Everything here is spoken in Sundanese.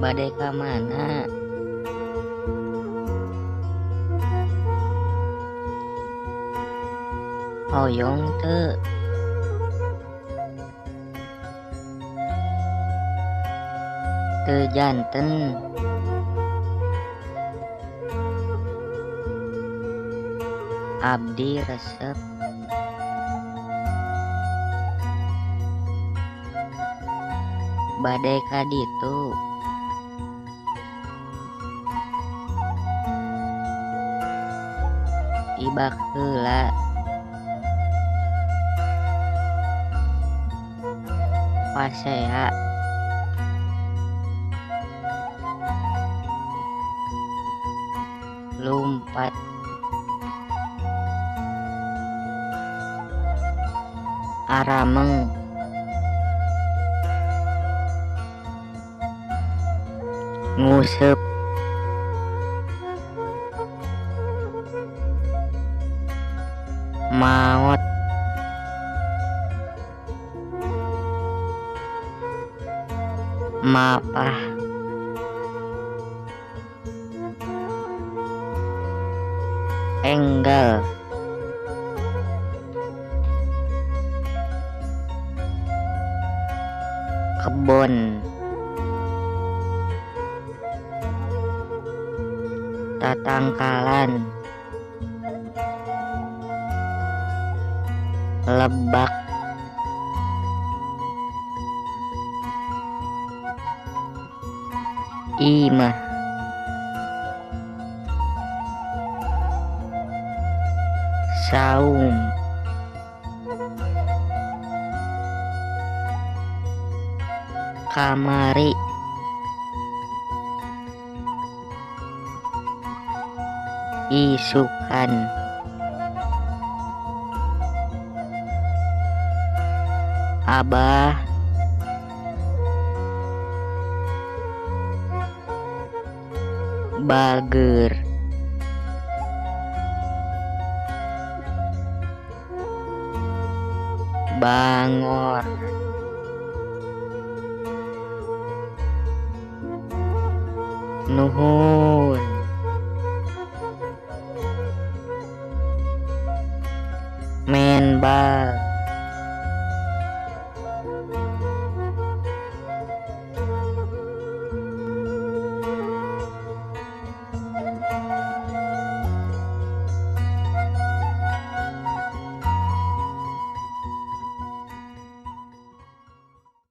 Bade ka mana? Hoyong teu? Teu janten. Abdi resep. Bade ka ditu. Ibak heula. Pasea. Lumpat. Arameng. Nguseup. Maot. Mapah. Enggal. Kebon. Tatangkalan. Lebak. Imah. Saum. Kamari. Isukan. Abah. Bageur. Bangor. Nuhun. Maen bal.